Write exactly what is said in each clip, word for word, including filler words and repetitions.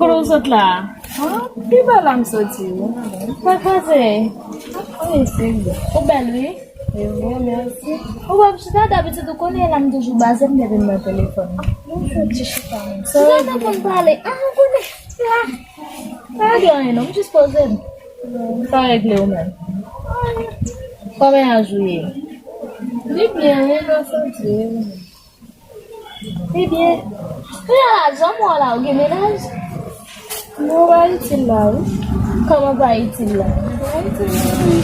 Kote w sot la? Ah, pi ba la m soti wi. Sa k pase? Ap pase wi. Ou bèl wi. E vre, mèsi. Ou pa chita, dabitid ou konnen la m toujou baze m depi m nan telefòn. Mwen soti chita menm. Chita nan konn pale. Ah, ou konnen. Ah, pa gen anyen non, m jis poze m. Sa regle ou menm? Kòman mennaj ou ye? Li byen wi, nan soti. Ebyen, kounya la, jan mwen la, ou gen mennaj? Non, pa itil la wi. Kòman pa itil la? Pa itil la wi.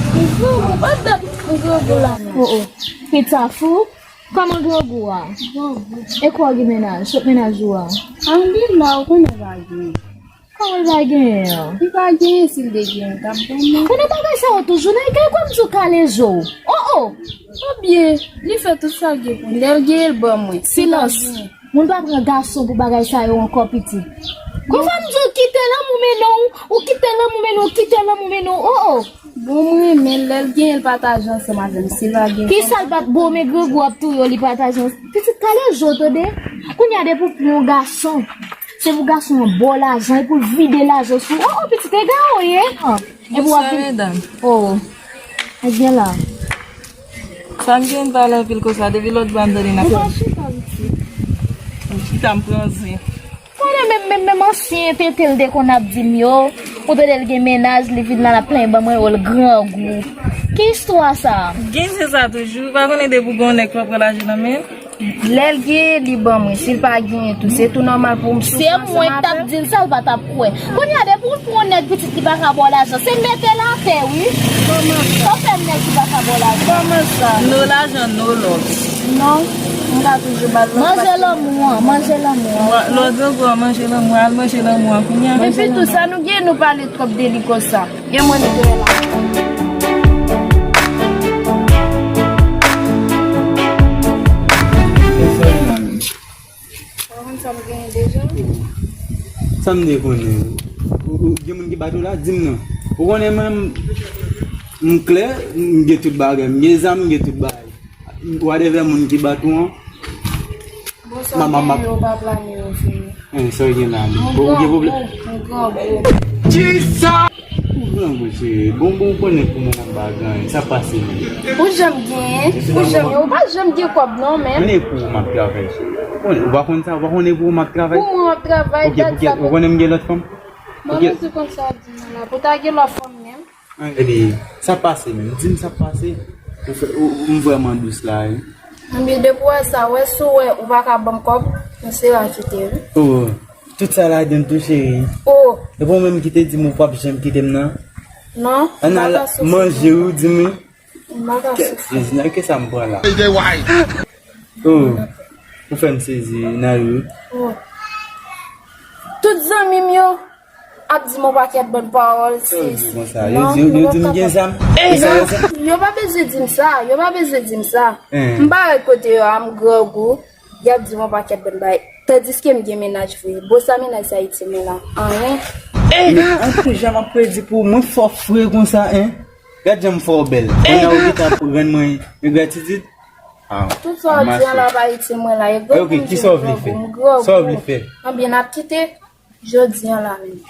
Ou pa dat ou grangou la. Oh, oh. Pita fou? Kòman grangou a? Grangou. E kwa ou gen mennaj? Kot mennaj ou a? Ann li la, ou konnen pa gen. Kòman l pa genyen an? Li pa genyen, si l te genyen, l t ap ban mwen. Konnen bagay sa yo toujou nan kay, kòm di w kale je w. Oh, oh! Ebyen, li fè tout sa l gen pou l. Lè l genyen, l ban mwen. Silans! Moun pa pran gason pou bagay sa yo ankò, pitit. Konsa m di w kite lanmou mennen w, ou kite lanmou mennen w, ou kite lanmou mennen w, oh, oh! Bon, mwen renmen l, lè l genyen, l pataje ansanm avè m. Si l pa gen. Kisa l pa t bon, men grangou ap touye w, li pataje ansanm. Pitit kale je w, tande. Kounya depi w pran yon gason, se pou gason an ba w lajan, epi w vide lajan sou ou. Oh, oh, pitit egare w ye. Epi w ap vin. Bonswa, medam. Oh, ebyen la. Sa m gen pale anpil konsa, depi lòt bò a m tande n ap. Ou pa chita, pitit. M chita, m pran zen. Konnen menm, menm, menm ansyen tenten l te konn ap di m yo, ou tande l gen mennaj, li vin la, l ap plenyen ban mwen, yo, l grangou. Ki istwa sa? Gen se sa toujou, ou pa konnen depi w gen yon nèg fò pran lajan nan men l. Lè l genyen, li ban mwen, si l pa genyen tou, se tou nòmal pou m soufri ansanm avè l. Se mwen k t ap di l sa, l pa t ap kwè. Kounya, depi w pran yon nèg pitit li pa ka ba w lajan, se mete l atè, wi. Kòman sa? Sa w fè nèg ki pa ka ba w lajan? Kòman sa? No lajan, no love. Non, m ka toujou ba l lòt. Manje lanmou an, manje lanmou an. Lòt zango an manje lanmou an, al manje lanmou an kounya. Epi tou, sa nou gen nou pale twòp de li konsa. Gen mwen nou gen la. Ou konn sa m genyen deja? Sa m te konnen. Ou, ou, gen moun ki bat ou la? Di m non. Ou konnen mwen, m, m klè, m gen tout bagay. M gen zam, m gen tout bagay. Whatever moun ki bat ou an. Bon, sa w genyen yo pa plane yo fini. Hein, sa w gen la menm? Bon, ou gen pwoblèm? Mwen grangou, mwen grangou. Kisa? Ou grangou, cheri. Bon, bon, ou konnen pou mwen nan bagay. Sa pase menm. Ou janm genyen, ou janm, ou pa janm gen kòb non, men. Men e pou ou m ap travay, cheri. Ou konnen, ou pa konn sa, ou pa konnen pou ou m ap travay? Pou mwen w ap travay, dat sa. Ok, pou kèt, ou konnen m gen lòt fanm? Manman sou konn sa w di mwen la. Pou ta gen lòt fanm menm? Epi, sa pase menm? Di m sa pase. Ou fè, ou, ou, m vrèman dous la, wi. Anben, depi w wè sa, wè si w wè ou pa ka ban m kòb, m sere a kite, wi. Oh, tout sa ladan tou, cheri. Oh. E pa w menm ki te di m ou p ap janm kite m nan? Non, m pa ka soufri. Ann al manje, wi, di m, wi. M pa ka soufri. Jezi, nan ki sa m pran la? Oh, ou fè m sezi, Nayou. Oh. Tout zanmi m yo ap di m yon pakèt bann pawòl, se, se, non, yo di m gen zam. Yo pa bezwen di m sa, yo pa bezwen di m sa. M pa rete kote yo a, m grangou, y ap di m yon pakèt bann bagay. Tandiske m gen mennaj vre. Bon, sa mennaj sa itil mwen la? Anyen. Men an tou jan m ap predi pou ou, mwen fè w fre konsa, en? Gad jan m fè w bèl. Kounye a ou gentan ap rann mwen engratitid. Ah, tout sa w di an la pa itil mwen la. E grangou m di m grangou, m grangou. Sa w vle fè? Anben, n ap kite jodi an la menm.